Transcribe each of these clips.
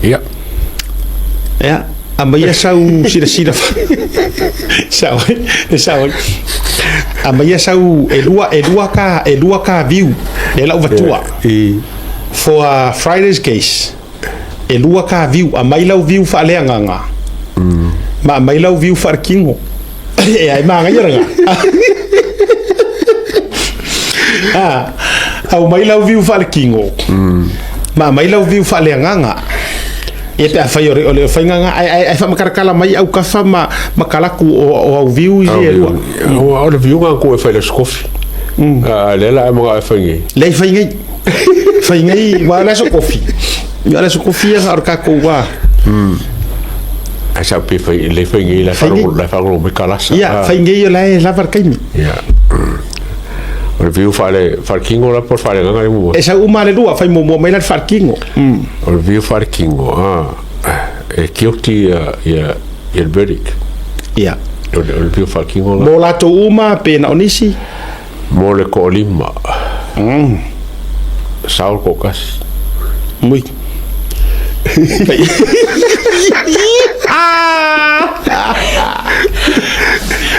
Ia. Ia, aumaia sau silasila sao ai, e sao ai. Aumaia sau e lua ka view lea lau vatua. I For a Friday's case, e lua ka view, aumai lau view faaleagaga, ma aumai lau view faalekino. E ai magaia laga. Ah, aumai lau view faalekino, ma aumai lau view faaleagaga. Ia pe afai o le faiga nga ai faamakarakala mai au kafa ma kalaku o au view i e lua. O le view nga ko e fai le skofi. A le la ma e fai ngai. Lei fai ngai. Fai ngai wa le so kofi. Ia le so kofi ia o ka ko wa. Ai sa pe fai le fai ngai la Fai ngai. fa la fa lo me kalasa. Ia fai ngai o la e lava le kaimi. Ia. O le view fa le fa kingo la por fa le nganga le mo. E sa uma le lua fai mo mai la fa kingo. O le view fa le kingo ah e guilty ia ia ia le verdict. Ia. O le view fa kingo la. Mo latou uma pe na onisi. Mo le ko lima. Saul ko kasi. Mui.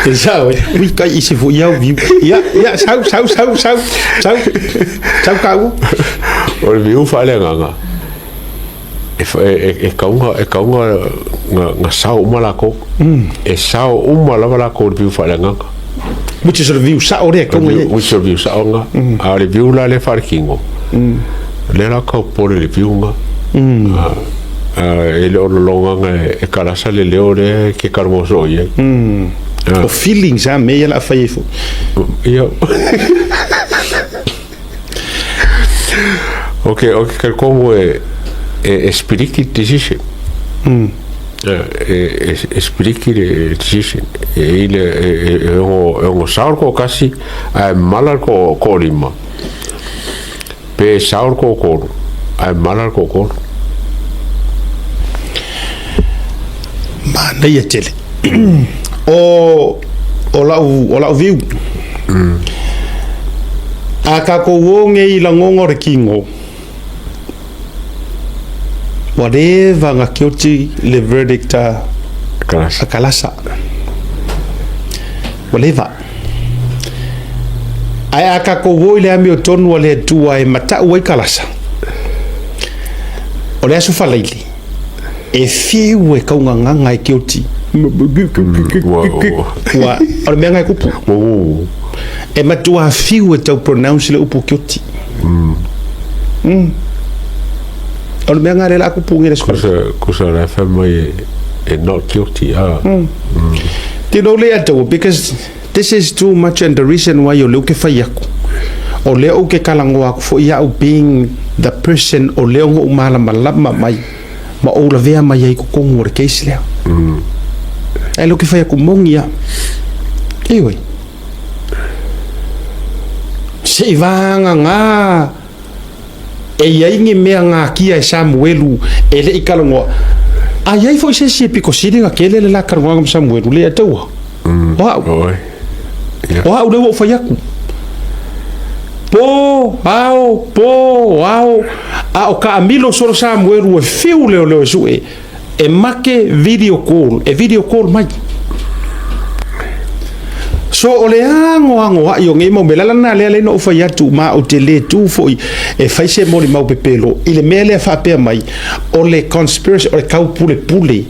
E sao e, ui kai i se fo iau viu. Ia, ia, sau, sau, sau, sau, sau, sau kau. O le view fa le nganga. E kaunga nga sao uma la ko. E sao uma lava la ko le view fa le nganga. Which is a view sa o rea kaunga ye. Which is view sao nga. A le view la le fa le kingo. Le la kau pole le view nga. E le o longa nga e kalasa le leo le ke karmo so ye. O feelings a me ia la fai e fo. Ia. Ok, quel como e spiriki decision. E spiriki le decision. E ile e ongo saur ko kasi a e mala ko lima. Pe saur ko koru. A e mala ko koru. Ma nei e tele. O lau viu. A ka ko o nge i langonga o le kingo. Whatever nga guilty le verdict a Kalasa. a kalasa. Whatever. Ai a ka ko o i le ami o tonu a le atua e matau ai kalasa. O le aso falaili. E fiu e kaunganganga e guilty. Ua, Ua, o le mea ngai kupu. ua, E matua fiu e tau pronounce le upu guilty. O le mea ngai le la kupu ngi le aso falaili. Kusa la fa mai e not guilty ah. Te lo le atua because this is too much and the reason why o leo ke fai aku. O leo o ke kalangoa aku fo ia au being the person o leo ngo malama lama mai ma o la vea mai ai kokongu o le case lea. Ai leo ke fai aku mongi ia. Iwe. Se i vanga ngā e iai nge mea ngā kia e Samuelu e le i kalangoa. A iai foi se si e piko siri nga kele le la kalangoa ma Samuelu le ataua. O au. Oi. O au le ua fai aku. Po, ao, po, ao. A o ka amilo solo Samuelu e fiu leo leo e sue. E make video call. E video call mai. So o le ago ago ai o ngei mau mea lala na lea le no fai atu ma o te le tu foi e fai se moli mau pepelo i le mea lea faapea mai o le conspiracy o le kaupule pule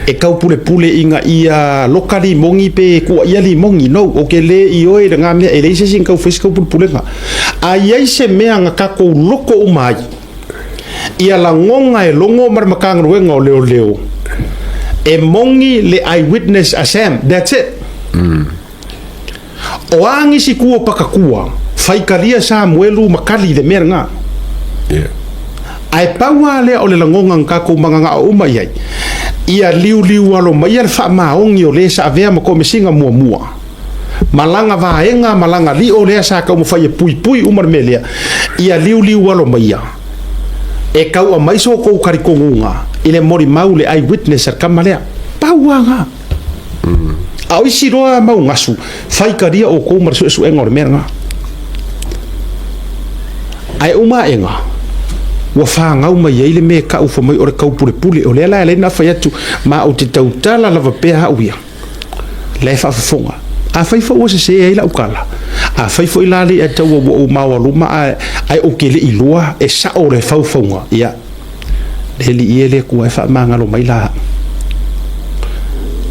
e kaupule pule inga ia lokali mongi pe kua ia li mongi no o ke le i oe le ngā mea e leise sin kau fai se kaupule pulega a iai se mea nga kakou loko umai ia lagonga e logo ma le Matagaluega o Leoleo e mogi le eyewitness a Sam, that's it. O agisi kua pakakua faikalia Samuelu ma kali le mea lagā. Ae pau lava lea o le lagoga na tatou magagao uma i ai ia liuliu alo mai ia le faamaogi o le sa avea ma komesiga muamua malaga vaega malaga lio lea sa taumafai e puipui uma le mea lea ia liuliu alo mai ia e tau aumai so tou talitonuga i le molimau le eyewitness a le tama lea pau lava a o isi loa mau gasu faikalia outou ma le suesuega o le mea lena ae uma aega. Ua fagau mai ai le mea e kau fai mai o le kaupulepule. O lea la e ala ai ona fai atu, ma ou te tautala lava pea au ia, la e faafofoga. Afai foi ua sese ai lau tala, afai foi la le taua ua ou maoaluma ae, ae ou te le iloa e sao le faufauga, ia, le alii e le Atua e faamagalo mai la au.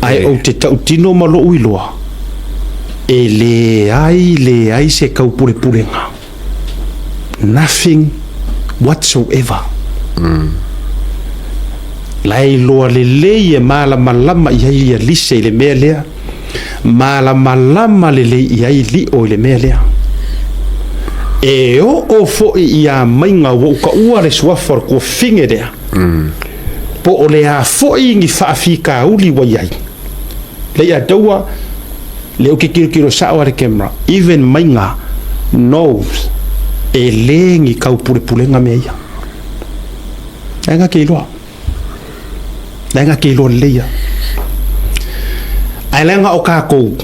Ae ou te tautino ma lou iloa, e leai leai se taupulepulega. Nothing whatsoever. La e iloa lelei e malamalama i ai ia Lise i le mea lea, malamalama lelei i ai Lio i le mea lea. E oo foi ia Maiga ua ou taua le suafa o le tuafafine lea, po o le a foi ni faafitauli ua i ai. Leiataua, lea ou te tilotilo sao lava i le camera, even Maiga knows e le ni taupulepulega mea ia. La e na te iloa. La e na te iloa lelei lava. Ae leaga o tatou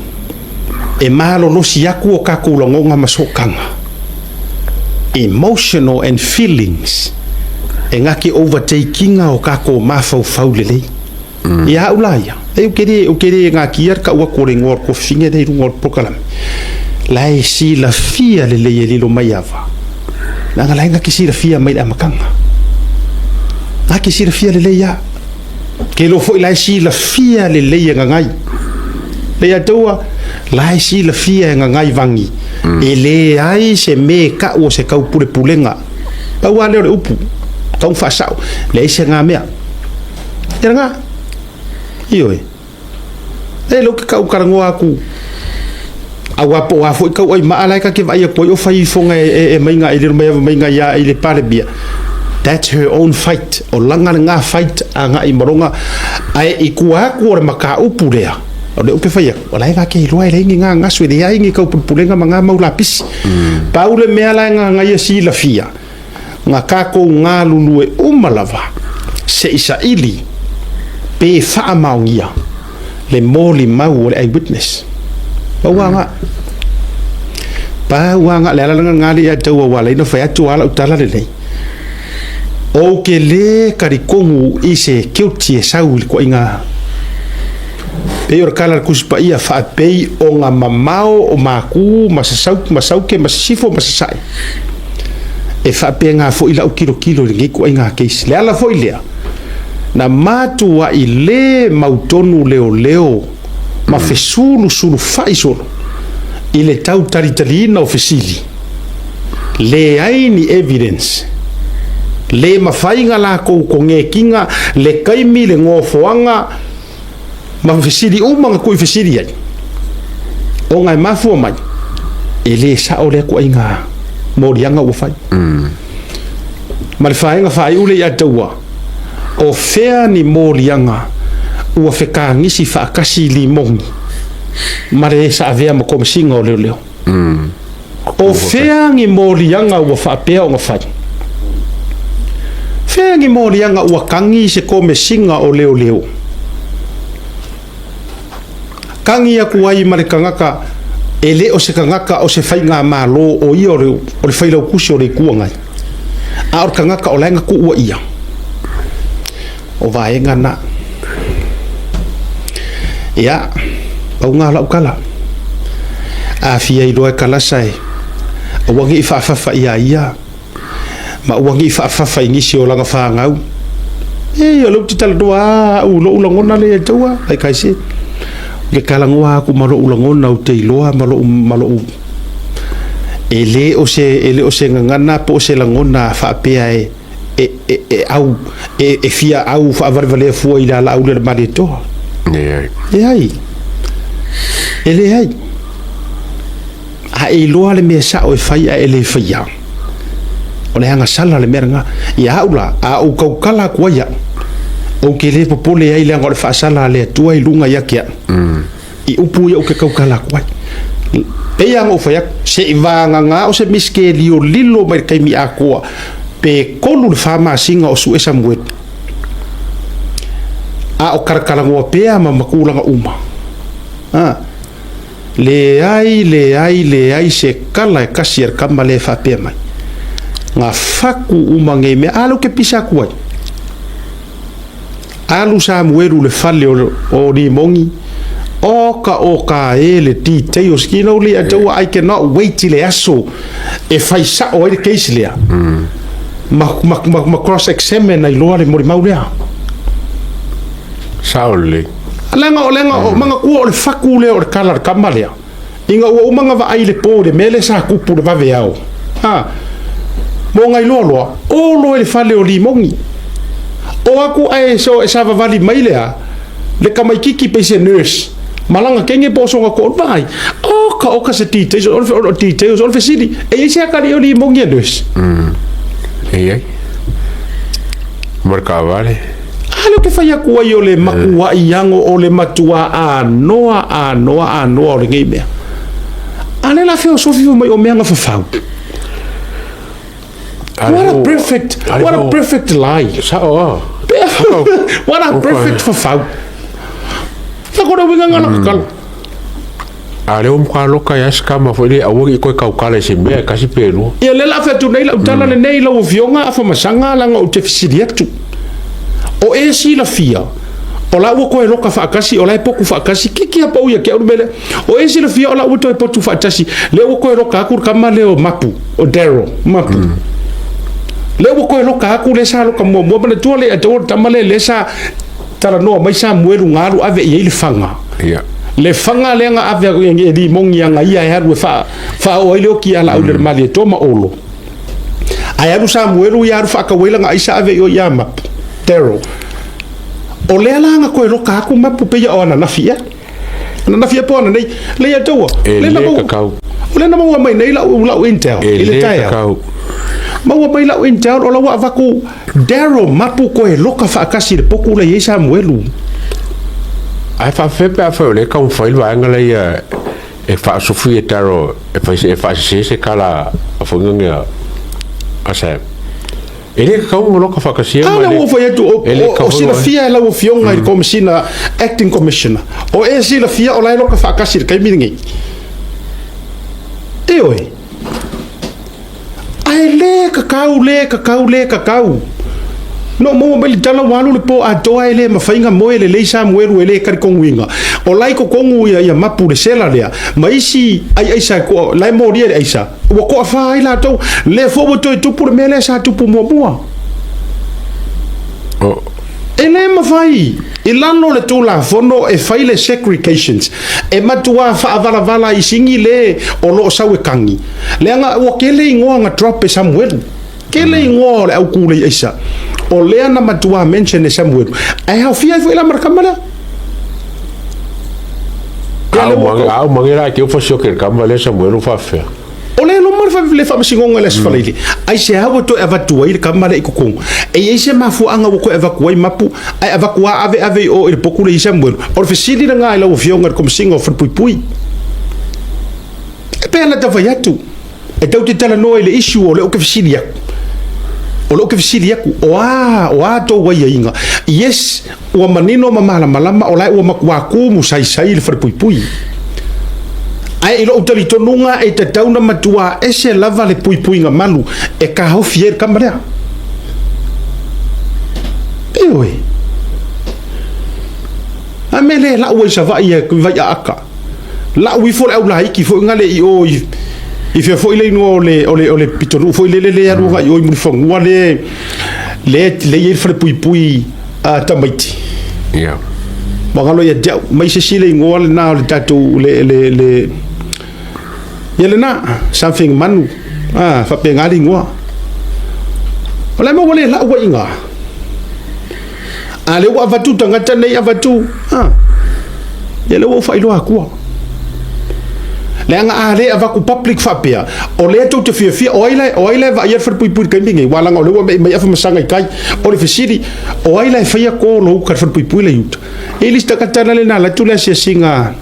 e malolosi atu o tatou lagona ma sootaga, emotional and feelings, e na te overtake ina o tatou mafaufau lelei. Ia au la ia, e ou te le, ou te le natia le tau atu o le igoa o le tuafafine lea i luga o le polokalame. La e silafia lelei e Lilomaiava, leaga la e na te silafia mai le amataga. Na te silafia lelei lava. Ke iloa foi la e silafia lelei e Gagai. Le ia taua, la e silafia e Gagai Vagi, e leai se mea e tau o se taupulepulega. Pau lava lea o le upu, tau faasao, leai se ga mea. E lena. Ioe. E lou ke kau talanoa atu, aua po o a foi tau ai maa la e ta te vaai atu ai o fai ifoga e, e, e maiga i le mai maiga ia i le Palemia. That's her own fight. O langa lena fight agai ma lona ae i tua atu o le mataupu lea, o lea ou te fai atu, o la e ta te iloa e leai ni gagasu, e leai ni taupulepulega ma nga mau lapisi. Pau le mea la e gagaia silafia, Nga takou galulue uma lava se i saili pe faamaonia le molimau o le eyewitness. Pau a nga. Pau a nga le ala lena nga le ia taua ua ala ai ona fai atu a lau tala lenei. Ou ke le talitonu i se guilty e sau i le tuaiga. Pei o le kala a le Tusi Paia faapei o nga mamao o Makū ma Sasau ma Sauke ma Sisifo ma Sasae. E faapena foi lau tilotilo i lenei ituaiga case. Le ala foi lea, na matuai le mautonu leoleo ma fesulusulufa'i solo i le tau talitaliina o fesili, leai ni evidence, le mafai na lakou konekiga le taimi, le nofoaga, ma fesili uma na kui fesili ai, ona e mafua mai, e le sao lea ituaiga moliaga ua fai. Ma le faaiga faaiu lea ia te au, o fea ni moliaga ua fekagisi faatasi limoni ma le sa avea ma Komesina o Leoleo? O fea ni moliaga ua faapea ona fai? Fea ni moliaga ua tagi se Komesina o Leoleo? Tagi atu ai ma le tagata e le o se tagata o se faigamalo o ia o le, o le failautusi o le Itu Agai, a o le tagata o la e na tuua ia. O vaega na. Ia, pau na o lau tala. A fia iloa e Kalasa e, aua ne i faafafa ia ia, ma aua ne i faafafa i nisi o lana fanau. E, o lea ou te talanoa lava au i lou lagona lea ia te au lava, like I said. Ou te talanoa atu ma lou lagona ou te iloa ma lou, ma lou, e le o se, e le o se gagana po o se lagona faapea e, e, e, e au, e, e fia au faavalevalea fua i le alauli o le Malietoa. Leai. Leai. E leai. A e iloa le mea sao e fai ae e le faia, o le agasala le mea lena. Ia au la, a ou tautala atu ai au, ou te le popole ai leaga o le faasala a le Atua i luga ia te au. I upu ia ou te tautala atu ai. Pei lava ona ou fai atu, se i vagana o se miskelio lilo mai le taimi atoa, pe 3 i le 4 masina o sue Samueli, a o talatalanoa pea ma tulaga uma. A. Leai, leai, leai se kala e kasi a le tama lea e faapea mai. Gafaku uma ngei mea. A lea ou te pisa atu ai. Alu Samuelu le fale o, o Limogi, oka oka e le details you know le ataua I cannot wait i le aso e fai sao ai le case lea. Ma, ma, ma, ma cross examine ai loa le molimau lea. Sao lelei. Leaga o leaga o manatua o le faku lea o le kala le kama lea. Ina ua uma ona vaai i le po i le mea lea sa tupu i le vaveao, a, mo nai loa loa, o loa i le fale o Limogi. O atu ae so e savavali mai lea, le tamaititi pei se nurse, ma lana teine po o sona toalua, vaai, oka oka se details, o le, o le details, o le fesili, e i ai se atalii o Limogi e nurse? E i ai. Ma le taavale. A lea ou te fai atu ai o le matuaʻi ago o le matuā anoa anoa anoa o lenei mea. A lea la feosofi fai mai o mea na fafau. What a perfect, what a perfect lie. Sao a. What a perfect fafau. Lako le uiga nga la kakala. A lea ua matua loka ai lava se tama foi lea aua ne i toe tautala i se mea e tasi pe lua. Ia lea la a fai atu nei lau tala lenei i lau Afioga Afamasaga leaga ou te fesili atu. O e silafia, o la ua toe loka faatasi, o la e potu faatasi, kiki a pau ia te au le mea lea. O e silafia o la ua toe potu faatasi, lea ua toe loka atu le tama lea o Mapu, o Daryl Mapu. Lea ua toe loka atu lea sa loka muamua, manatua le o le tama lea lea sa talanoa mai Samuelu na alu ave i ai le faga. Ia. Le faga lea na ave e Limogi ana ia e alu e faaoo ai le oki ia Laauli le Malietoa ma Olo. Ae alu Samuelu ia alu faatau ai lana aisa ave i o ia Mapu, Daryl. O lea la na toe loka atu Mapu pei o ananafi ea. Ananafi ea po o ananei. Lea ia taua. E le kakau. O lea na maua mai nei lau, lau intel E i le le taeao. kakau. Maua mai lau intel o la ua avatu Daryl Mapu koe loka faatasi i le potu la i ai Samuelu. Ae faapefea pe afai o lea e taumafai le vaega lea ia e faasofi e Daryl e fai e faasese se tala a foi nani a Sam. E le tatau ona loka faatasia ma e le. A ua fai atu o, o, o silafia e lau Afioga i le Komesina, Acting Commissioner, o e silafia o la e loka faatasi i le taimi lenei. Ioe. Ae le kakau, le kakau, le kakau. No maua mai le tala ua alu le po atoa e le mafai na moe lelei Samuelu e le talitonuina. O la i totonu ia, ia mapu le sela lea, ma isi ai aisa e koa, la e molia i le aisa, ua toafa ai latou, lea foi ua toe tupu le mea lea sa tupu muamua. Oh. E le mafai i lalo o le Tulafono e fai le segregations, e matuā faavalavala ai sigi le o lo o sau e kagi, leaga ua tele igoa na drop e Samuelu. Tele igoa o le au kūlei aisa o lea na matuā mention e Samuelu, ae haofia ai foi la ma le kama lea. Ia le ua. A uma age la e te ufa sioki i le kama lea Samuelu faafefea. O lea loma le faamasinoga i le Aso Faraile, aisea ua toe avatu ai le kama lea i totonu? E i ai se mafuaaga ua toe avatu ai mapu, ae avatu lava ave ave i o i le potu lea i Samuelu? O le fesili lena i lau Afioga i le Komesina o Falepuipui. E pei ona tau fai atu, e tou te talanoa i le issue o lea ou te fesili atu. O lea ou te fesili atu, o a, o a tou aiaiga? Yes, Ua manino ma malamalama o la e ua matua kumusaisai le falepuipui. Ae i lou talitonuga e tatau na matua ese lava le puipuiga malu e kaofi ai le kama lea. Ioe. A mea le lau ai Savaii e Vaiaata. Lau ifo le au laiki foi nga le i o i i fea foi le igoa o le o le o le pitonuu foi lele le alu agai i o i Mulifanua le le le i ai le falepuipui a tamaiti. Ia. Ua galo ia te au, mai se isi le igoa lena o le tatou le le le ia lena something manu a faapena le igoa. O le a maua le lau ai i ina. A lea ua avatu tagata nei avatu a ia lea ua ou faailoa atua. Leaga a le avatu public faapea, o lea tou te fiafia, o ai la, o ai la e vaaia le falepuipui i le taimi lenei? Aua leaga o lea ua me'i mai Afamasaga i tai. O le fesili, o ai la e faia call o uta i le falepuipui la i uta? E i ai le isi tagata la lena alu atu le asiasiga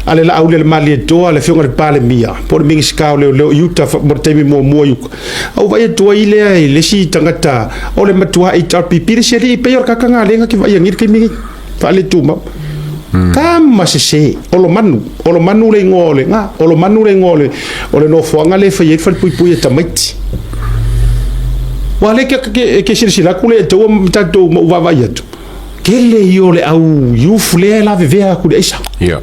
a le Laauli a le Malietoa, le Afioga i le Palemia, po o le Minisita o Leoleo i uta mo le taimi muamua i uka. Ou vaai atu ai lea i le isi tagata o le matua HRPP, le isi alii, pei o le tagata galega ke vaaia nei i le taimi lenei. Faaletumau. Tama sese, Olomanu, Olomanu le igoa o le, na, Olomanu le igoa o le, o le nofoaga lea e fai ai le falepuipui a tamaiti. Ua lea ke silasila atu le taua ma tatou ma ou vaavaai atu, tele ia o le au youth lea e lavevea atu i le aisa. Ia,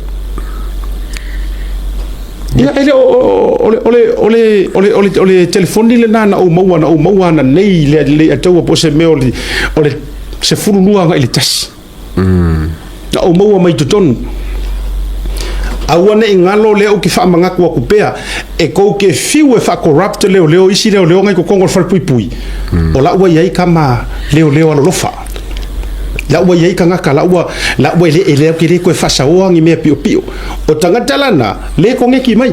e le o le o le o le o le o le o le telefoni lena na ou maua na ou maua ananei le le ataua po o se mea o le o le 12 agai i le 1. Na ou maua mai totonu. Aua ne i galo lea ou te faamanatu atu pea, e tou te fiu e faa-corrupt leoleo, isi leoleo na i totonu o le falepuipui, o la ua i ai tama leoleo alolofa. La ua i ai tagata, la ua, la ua e le, e le, e le toe faasaoa ni mea piopio. O tagata la na, le koneki mai.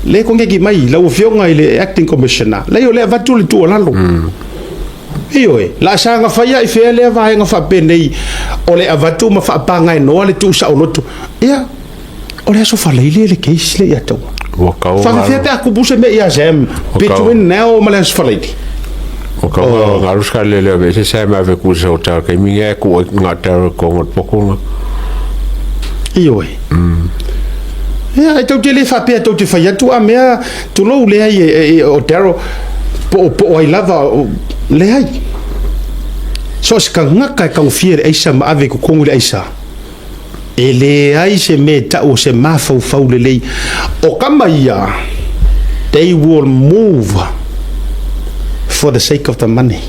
Le koneki mai, lau Afioga i le Acting Commissioner, leai o lea e avatu le tuualalo. Ioe, la saga fai ai fea lea vaega faapenei o le avatu ma faapagaenoa le tuusaoloto. Ia, o le aso Faraile le case lea ia taua. Ua kau Faafefea pe a kupu se mea ia Sam between now ma le aso Faraile. Ua kau oh. Ngalu ska le le ve se Sam ave ku se o ta kai minga ku nga ta ko ngot pokonga. Ioe. Ia, e tou te le faapea tou te fai atu a mea tulou leai e, e, e, o Daryl po o po o ai lava o, leai. So o se tagata e taugofie le aisa ma ave i totonu i le aisa, e leai se mea e tau o se mafaufau lelei. O tama ia, they will move for the sake of the money.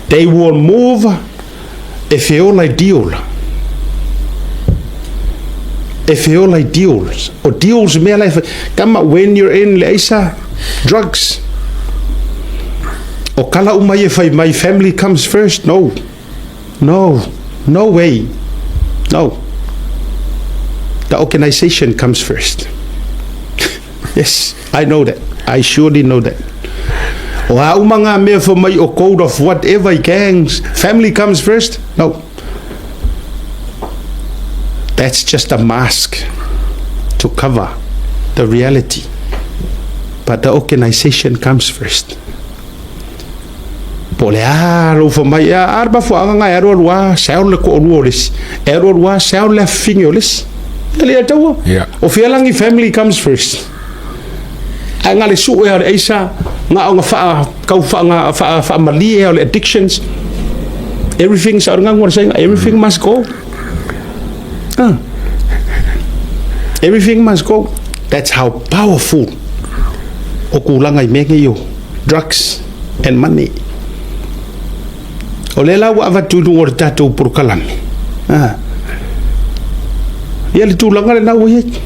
They will move E feola i deal. E feola i deals. O deals mea la e fai. Kama, when you're in le aisa, drugs. O kala uma ia e fai mai, family comes first. No. No. No way. No. The organisation comes first. Yes, I know that. I surely know that. O a uma ngā mea for mai o code of whatever gangs, family comes first? No. That's just a mask to cover the reality. But the organisation comes first. Po o le a lou fai mai, a a le mafuaaga na e alu alu a sao le toalua o le isi, e alu alu a sao le afifine o le isi. E le taua. O fea lagi family comes first. Ae na le sue o le aisa, na o na wha, kau wha, nga wha, whaamalie o le addictions. Everything sa o le saying, everything must go. Ah. Everything must go. That's how powerful o kūlanga i mea nei o drugs and money. O lea la ua avatu i luga o le tatou polokalame. Ah. Ia le tulaga lena ua i ai.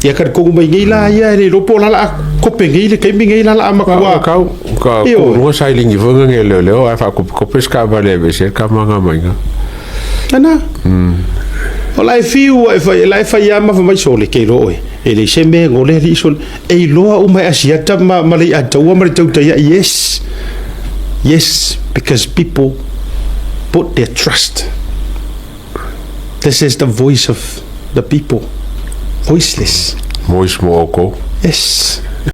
Ia talitonu mai nei la ia e le iloa po o la la a kope nei le taimi nei la la a matua. Kau, ka kuulunga sailingi foi nga nge leoleo ae faakopikope se taavale e aveese ai le tamaga mai ina. Ana. O la e fiu e fai, la e fai lava ma fai mai sole ke iloa oe. E leai se mea e gole alii sole. E iloa uma e Asiata ma, ma le Ataua ma le Tautaia. Yes. Yes, because people put their trust. This is the voice of the people. Voiceless. Voice mo oukou. Yes.